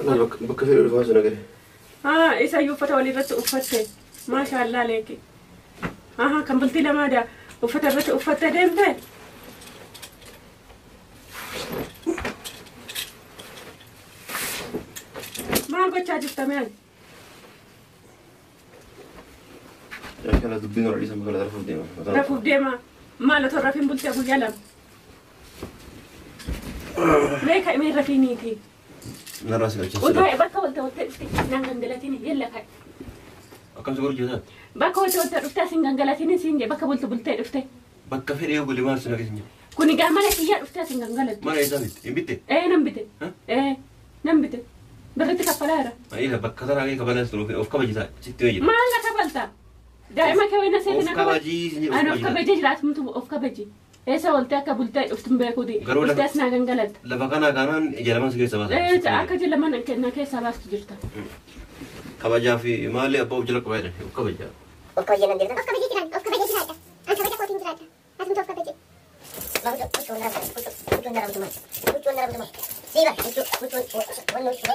Bakka fedhe dhufaa sun agarre. Haa isa iyyuu uffata walirratti uffatte. Maashaallah leeki. Haa kan bultii lamaadha. Uffata irratti uffattee deemte. Maal gochaa jirta mee ani? Kana dubbiin hora dhiisa magaalaa rafuuf deema. Rafuuf deema. Maal otoo rafiin bultee guyyaa lama? Mee ka'e mee rafiiniiti. Narraa si galcha. Utaa bakka walta walta dhufte naan gangalatini yalla ka'e. Akkam si godhu jirta? Bakka walta walta dhufte asin gangalatini siin jee bakka bultu bultee dhufte. Bakka fedhe yoo gole maal si nageessin jira? Kuni gaa mana kiyyaa dhufte asin gangalattu. Mana eessaa bitte? Hin bitte? Ee nan bite. Ee nan bite. Birritti kaffalaara. Ayi bakka tanaa kee kabalan sun of kabajisaa sitti yoo jira. Maal na kabalta? Daa'ima kee wayina seeti Of na kabaji. kabajii sin jedhu. Ani of kabajee jiraatumtu of kabaji. Eessa oolte akka bultee dhuftu hin beekuti. Garuu Dhuftee as naa gangalatta. Lafa kanaa kanaan ija lamaan si keessa baasa. Ee akka ija lamaan na keessaa baastu jirta. Kabajaa fi maalli abbaa of jala qabaa jedhan of kabajaa. Of kabajee nan jirta. Of kabajee jiraan. Of kabajee jiraadha. An kabaja kootiin jiraadha. Atumtu of kabajee. Huccuu nara butu maal? Huccuu nara butu maal? Siiba huccuu huccuu wanni huccuu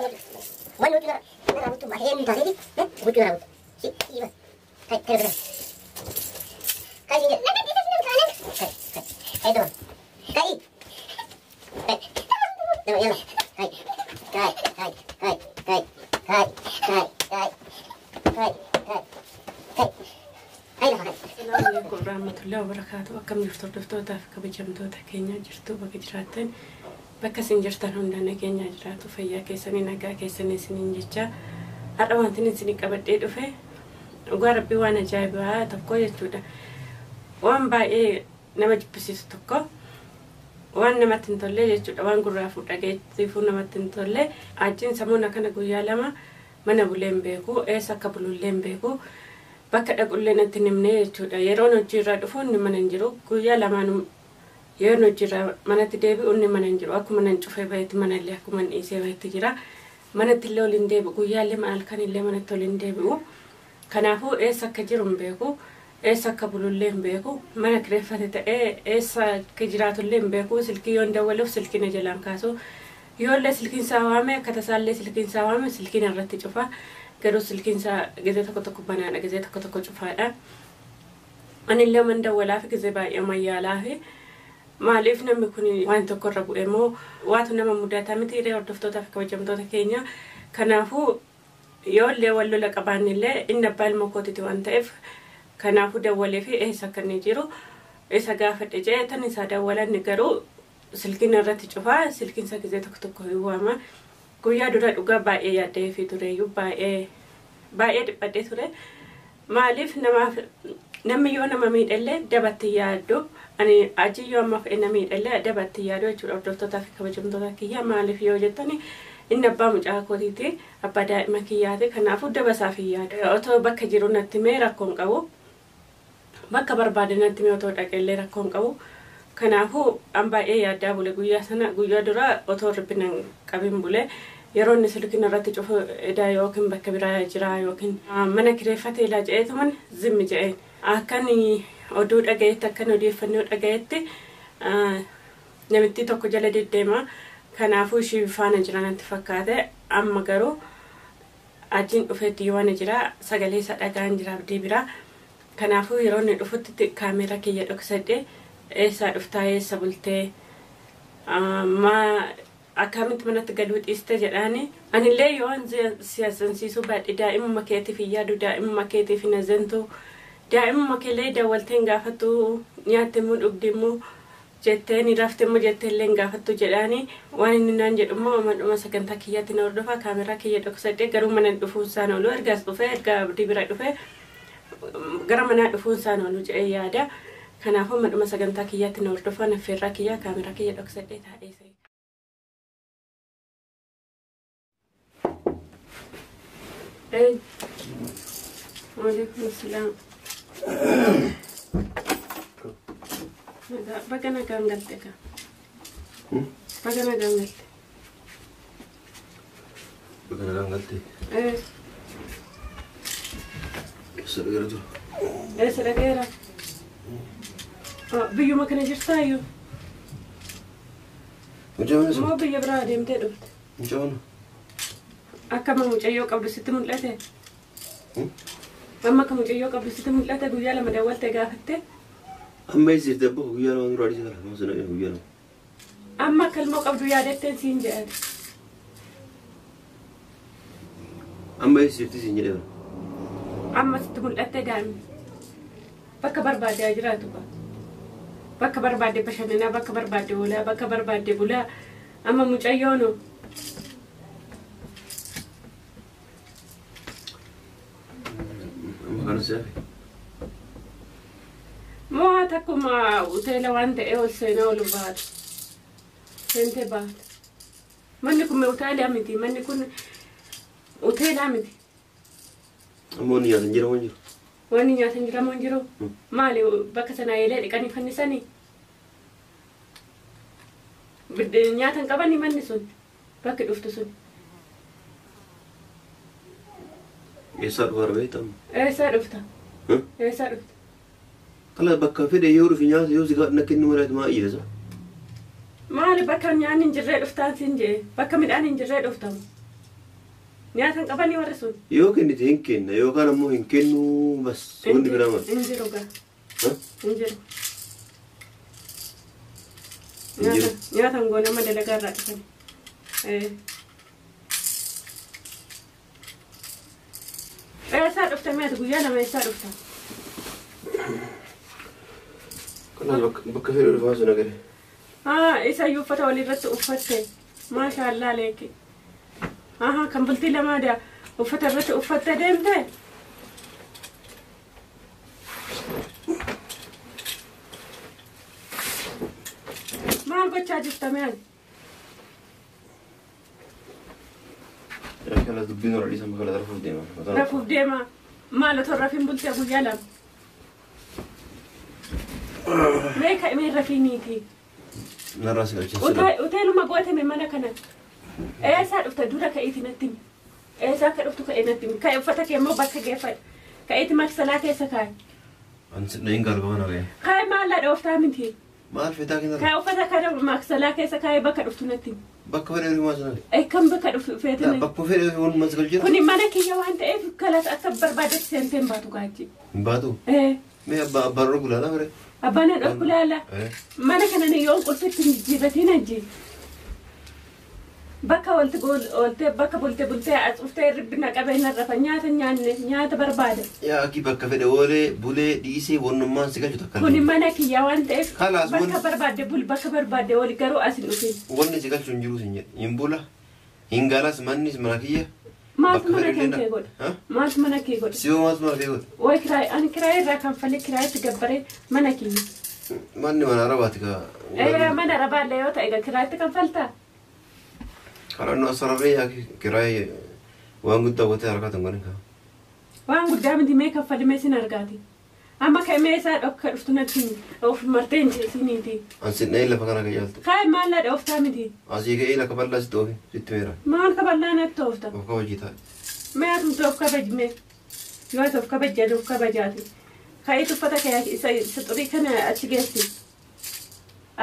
wanni huccuu nara butu maal? Eenyu taateeti? Huccuu nara butu. Siiba. Kai kai kai. Kai siin jedhe. Laga dhiisa siin kaanan. Kai kai. Kai dama. Kai. Kai. Dama yalla. Kai. Kai kai kai kai kai kai kai kai kai kai. Kai lafa kai. Assalamu alaikum warahmatullahi wabarakatuh. Akkam jirtu hordoftootaa fi kabajamtoota keenya jirtu bakka jiraattan bakka isin jirtan hunda nageenya jiraatu fayyaa keessanii nagaa keessanii isiniin jecha har'a wanti isin qabadhee dhufe dhugaa rabbii waan ajaa'ibaa tokko jechuudha. Waan baay'ee nama jibbisiisu tokko waan namatti hin tolle jechuudha. Waan gurraa fuudhageettiifuu namatti hin tolle. Ajjiin samuuna kana guyyaa lama mana bulee hin beeku eessa akka bulullee hin beeku. Bakka dhaqullee natti hin himne jechuudha. Yeroon hojiirraa dhufu inni mana hin jiru. Guyyaa lamaan yeroon hojiirraa manatti deebi'u inni mana hin jiru. Akkuma nan cufee bahetti manallee akkuma hin dhiisee bahetti jira. Manatti illee ol hin deebi'u. Guyyaallee halkan illee manatti ol hin deebi'u. Kanaafuu eessa akka jiru hin beeku. Eessa akka bulullee hin beeku. Mana kireeffate ta'ee eessa akka jiraatullee hin beeku. Silkii yoon dawwaluuf silkii na jalaan kaasu. Yoollee silkiin isaa waame akka tasaallee silkiin isaa waame silkiin irratti cufa. Garuu silkiin isaa gizee tokko tokko banaadha gizee tokko tokko cufaadha. Anillee man dawwalaa fi gizee baay'ee mayyaalaa fi maaliif namni kun waan tokko irra bu'e immoo waatu nama mudataa miti hiree hordoftootaa fi kabajamtoota keenya. Kanaafuu yoollee wal lola qabaannillee inni abbaa ilma kootiiti waan ta'eef kanaafuu dawwalee fi eessa akka inni jiru isa gaafadhe jee tan isaa dawwalanni garuu silkiin irratti cufaa silkiin isaa gizee tokko tokko hin waama. Guyyaa dura dhugaa baay'ee yaaddee fi tureeyyuu baay'ee baay'ee dhiphadhee ture. Maaliif namaaf namni yoo nama miidhallee dabatti yaaddu ani ajii yoo amma fe'e na miidhallee dabatti yaaddu jechuudha hordoftootaa fi kabajamtoota kiyyaa maaliif yoo jettani inni abbaa mucaa kootiiti abbaa daa'ima kiyyaati kanaafuu daba isaaf hin yaadu. Otoo bakka jiru natti mee rakkoo hin qabu. Bakka barbaade natti mee otoo dhaqeellee rakkoo hin qabu. Kanaafuu an baay'ee yaaddaa bule guyyaa sana guyyaa dura otoo ribbina hin qabin bule. Yeroo inni silkiin irratti cufu edaa yookiin bakka biraa jira yookiin mana kireeffatee ilaa jedheetuman zimmi jedheen. Akkan oduu dhagayetti akkan odeeffannoo dhagayetti namittii tokko jala deddeema. Kanaafuu ishii faana jira natti fakkaate amma garuu ajiin dhufee diiwaana jira sagalee isaa dhagaan jira abdii bira. Kanaafuu yeroo inni dhufutti kaameeraa kiyya dhoksadhe eessaa dhuftaa eessa bultee maa akkamitti manatti galuu dhiiste jedhaani. Anillee yoo si azansiisuu baadhe daa'imuma keetiif hin yaadu daa'imuma keetiif hin azantu daa'imuma keellee dawwaltee hin gaafattu nyaatte immoo dhugde immoo jettee ni rafte immoo jettee illee hin gaafattu jedhaani. Waan inni naan jedhu immoo amadhuma sagantaa kiyyaatti na hordofa kaameeraa kiyya dhoksadhe garuu mana dhufuun isaan oolu ergaas dhufee erga abdii bira dhufee gara manaa dhufuun isaan oolu jedhee yaada. Kanaafuu amadhuma sagantaa kiyyaatti na hordofa naffeerraa kiyya kaameeraa kiyya dhoksadhee taa'ee isa. Waalaikum salaam. Baga nagaan galte ka. Baga nagaan galte. Baga nagaan galte. Eessa dhaqeera ture? Eessa dhaqeera? Biyyuma kana jirtaayyuu? Mucaa mana Moo biyya biraa deemtee dhufte? Mucaa mana. Akkama mucayyoo qabdu sitti mul'ate? Amma akka mucayyoo qabdu sitti mul'ate guyyaa lama dawwalte gaafatte? Amma eessifte abbaa guyyaa lama dura dhiise kana sana guyyaa lama. Amma akka ilmoo qabdu yaadatteen siin jedhan. Amma eessifte siin jedhe bara. Amma sitti mul'atte daa'imni. Bakka barbaade haa jiraatu ba. Bakka barbaade bashannanaa, bakka barbaade oolaa, bakka barbaade bulaa. Amma mucayyoonu. Amma kana si hafe. Moo takkuma hoteela waan ta'e ol seenaa ol baatu. Seentee baatu. Manni kun hoteela miti. Manni kun hoteela miti. Amma wanni nyaatan jira moo hin jiru? Wanni nyaatan jira moo hin jiru? Maali bakka sana eelee dhiqanii fannisanii? Nyaatan qabanii manni sun bakki dhuftu sun. Eessaa dhufa arbeeta amma? Eessaa dhufta? Eessaa dhufta? Kala bakka fedhe yoo dhufi nyaata yoo si gaadha kennu malee maa iyyata? Maali bakka nyaanni hin jirree dhuftaan siin jee bakka midhaan hin jirree dhuftamu. Nyaatan qabanii warri sun. Yoo kennite hin kenna yookaan ammoo hin kennu bas wanni biraa maal? Hin jiru gaa. Hin jiru. Hin jiru. Nyaatan goona amma dalagaa irraa dhufan. Eessaa dhufta mi'aati guyyaa lama eessaa dhufta? Kanaas bakka fedhe dhufaa sun agarre. Isa iyyuu uffata walirratti uffatte. Maashaallah leeki. Kan bultii lamaa uffata irratti uffatte deemte. Maal gochaa jirta mi'aati? Kalaas dubbiin hora dhiisan bakka rafuuf deema. Rafuuf deema. Maal otoo rafiin bultee guyyaa lama? Mee ka'imee rafiiniiti. Narraa si galchin. Hoteeluma gootame mana kana. Eessaa dhufta dura ka'iiti natti himi. Eessaa akka dhuftu ka'ee natti himi. Ka'e uffata kee immoo bakka geeffadhu. Ka'iiti maksalaa keessa kaa'i. Ani hin galba mana ga'e. Ka'e maallaa dhooftaa miti. Maal feetaa kenna? Ka'e uffata kana maksalaa keessa kaa'i bakka dhuftu natti himi. Bakka fedhe himaa sana. Akkam bakka dhufu feete? Bakka fedhe walumaa si galchina. Kuni mana kiyya waan ta'eef kalas akka barbaadetti seentee hin baatu gaachi. Hin baatu? Mee abbaan rogu laalaa bare? Abbaan rogu laala. Mana kana yoon qulfitti hin jijjiirratiin ajji. Bakka oolte bakka bultee bultee as dhuftee ribbina qabeenya rafa nyaata nyaanne nyaata barbaada. Yaa akki bakka fedhe oolee bulee dhiisee wannummaan si galchu takka. Kuni mana kiyya waan ta'eef bakka barbaadde bul bakka barbaadde ooli garuu as hin dhufin. Wanni si galchu hin jiru sin jedhe hin bula hin galas mannis mana kiyya. Maaltu mana kee godha? Maaltu mana kee godha? Siyoo maaltu mana kee godha? Way kiraay ani kiraay irraa kanfalee kiraayitti gabbaree mana kiyya. Manni mana arabaati kaa. Mana arabaallee yoo ta'e kiraayitti kanfaltaa? Karaan asararree kiraay waan guddaa gootee harkaatan godhin kaa. Waan guddaa miti mee kaffalimee sin argaati. Amma ka'imee isaa dhokka dhuftu natti of martee hin ceesiniiti. Ansi dhahee lafa kana kayyaaltu. Kaa'e maallaa dhooftaa miti. Asii ka'ee lafa bal'aa sitti oofi sitti meera. Maal kaballaa natti oofta? Of kabajii taa'e. Mee atumti of kabajme. Yoo ati of kabajjee of kabajaati. Ka'eetu uffata kee isa xurii kana achi geessi.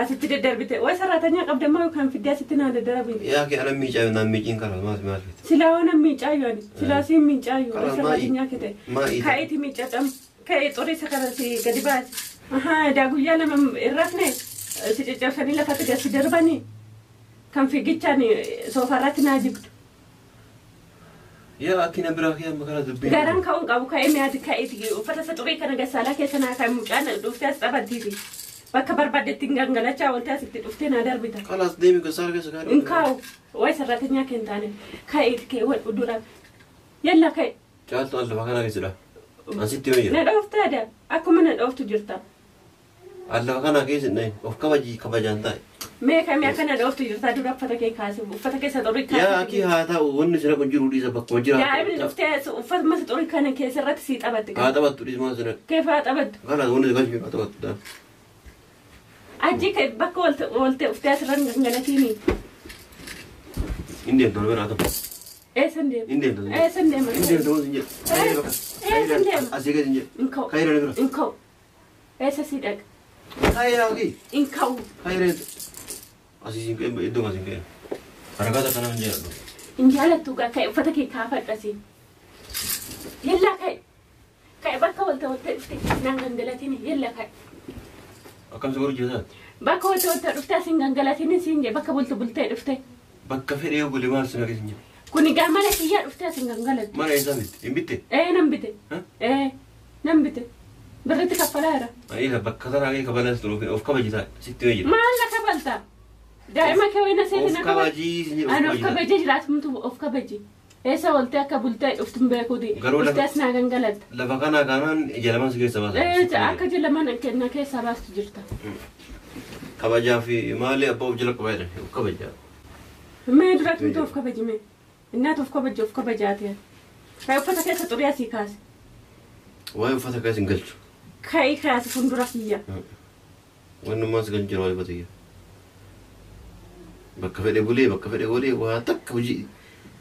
Asitti daddarbite way saraatanyaa qabda moo yookaan fiddee asitti naa daddarabi. Yaa kee ana miicaayu naan miiciin karaa maal maal fite. Silaa waan miicaayu ani silaa siin miicaayu way saraatanyaa kee ta'e. Ka'eeti miicatam ka'ee xurii isa kana si gadi baasi. Daa guyyaa lama hin rafne si caccabsanii lafatti gad si darbanii kan fiigichaan soofarratti naa jigdu. Yaa akki na biraa kee amma kana dubbiin. Garaan ka'uun qabu ka'ee mi'aati ka'eeti uffata isa xurii kana gassaalaa keessa naa ka'e mucaan dhuftee as taphattiiti. Bakka barbaadetti hin gangalachaa ooltee asitti dhuftee naa darbita. Kalaas deemi gasaara keessa kaa'e. Hin kaa'u. Way sarratanyaa kee hin taane ka'eeti kee wal dura. Yalla ka'e. Caaltu as lafa kana keessadha. Asitti yoo jira. Na dhooftaa da akkuma na dhooftu jirta. As lafa kana keessa hin of kabajii kabajaan taa'e. Mee kamii akka na dhooftu jirta dura uffata kee kaase uffata keessa xurii kaase. Yaa akki haa ta'u wanni sira kun jiru dhiisa bakkuma jira. Daa'imni dhuftee uffata masa xurii kana keessa irratti sii taphatte. Haa taphattu dhiisa maal sira. Keef haa taphattu. Kalaas wanni si galchu haa taphattu. Achi bakka oolte uffata asirra gangalatiini. Hin deemtu bira haa ta'u. Eessan deema? Hin deemtu. Eessan deema? Hin deemtu hin jedhu. Eessan deema? Asii gadi hin jedhu. Hin ka'u. Kaayira bira. Hin ka'u. Eessa sii dhaqa? Kaayira hojii. Hin ka'u. Kaayira asii siin ka'e iddoo siin ka'e. Harkaata kana hin jedhu. Hin jaalattu gaa ka'e uffata kee kaafadhasi. Yallaa ka'e. Ka'e bakka walta walta dhufte naan gangalatini yalla ka'e. Akkam si godhu jirta? Bakka walta walta dhufte asin gangalatini siin jee bakka bultu bultee dhufte. Bakka fedhe yoo bule maal si naqe siin jedhe? Kuni gaa mana kiyyaa dhuftee asin gangalattu. Mana eessaa bitte? Hin bitte? Ee nan bite. Ee nan bite. Birritti kaffalaa jira. Ani bakka tanaa kee kabalaan si dhufe of kabaji ta'a sitti mee jira. Maal na kabalta? Daa'ima kee wayina seeti Of na kabaji. kabajii siin jedhe Ani of of kabaji ta'a. kabajee jiraatumtu of kabaji. Eessa oltee akka bultee dhuftu hin beekuuti. Garuu Dhuftee as naa gangalatta. Lafa kanaa kanaan ija lamaan si keessa baasa. Ee akka jala mana na keessaa baastu jirta. Kabajaa fi maali abbaa of jala qabaa jedhan of kabajaa. Mee duratumtu of kabaji mee. Innaatu of kabaji of kabajaate. Ka'e uffata keessa xurii asii kaase. Waa'ee uffata keessa hin galchu. Ka'e kaase fuuldura kiyya. Wannummaan si galchu jira waa'ee uffata kiyya. Bakka fedhe bulee bakka fedhe olee waa takka hojii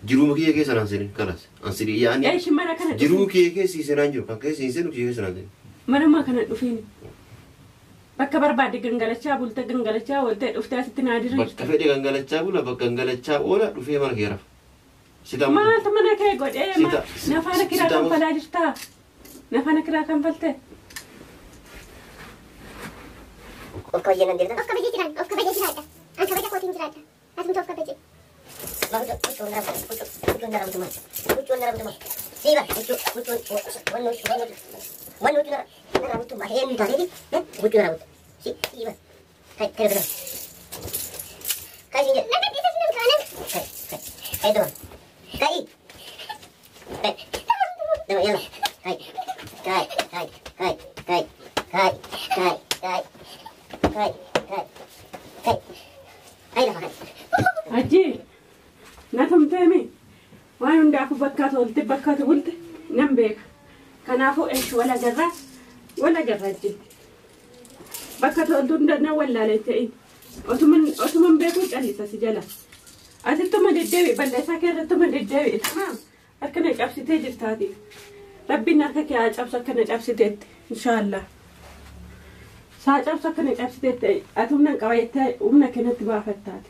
jiruma kiyya keessa naan seenin kalas. An sidii yaa'anii Eeshi mana kana jiruu dhufiin. kiyya keessa seenaan jiru kan keessa hin seenu kiyya keessa naan seenin. Manummaa kana dhufiin. Bakka barbaadde gangalachaa bulte gangalachaa oolte dhuftee asitti naa Bakka diriirta. fedhe gangalachaa bula bakka gangalachaa oola dhufee mana kee rafa. Sitaamu. Maaltu mana kee godhee nafaana kiraa Sitaamu. kanfalaa jirtaa? Nafaana kiraa kanfalte? Of kabajee nan deemta. Of kabajee jiraadha. Of kabajee jiraadha. An kabaja kootiin jiraadha. Atumtu of kabaje. Huccuu narra butu huccuu narra butu maal? Huccuu narra butu maal? Siiba huccuu huccuu wanni wanni wanni huccuu narra narra butu maal? Eenyu taateeti? Huccuu narra butu. Si siiba. Kai kai kai. Kai siin jedhe. Laga dhiisas nan kaanan. Kai kai. Kai dama. Kai. Kai. Dama yalla. Kai. Kai kai kai kai kai kai kai kai kai kai. Kai lafa kai. Ajji na tumteemi waan hundaafuu bakkaatu oolte bakkaatu bulte nan beeka. Kanaafuu eeshi wal agarraa wal agarraa ajji. Bakka toltu hunda nan wallaalee ta'in otuman beekuu callisa si jala. Asittuma deddeebi'i balleessaa kee irrattuma deddeebi'i tamaam harka na cabsitee jirtaati. Rabbiin harka kee haa cabsu akka na cabsiteetti inshaallah. Saa cabsu akka na cabsiteetti ati humna hin qaba jettee humna kee natti baafattaati.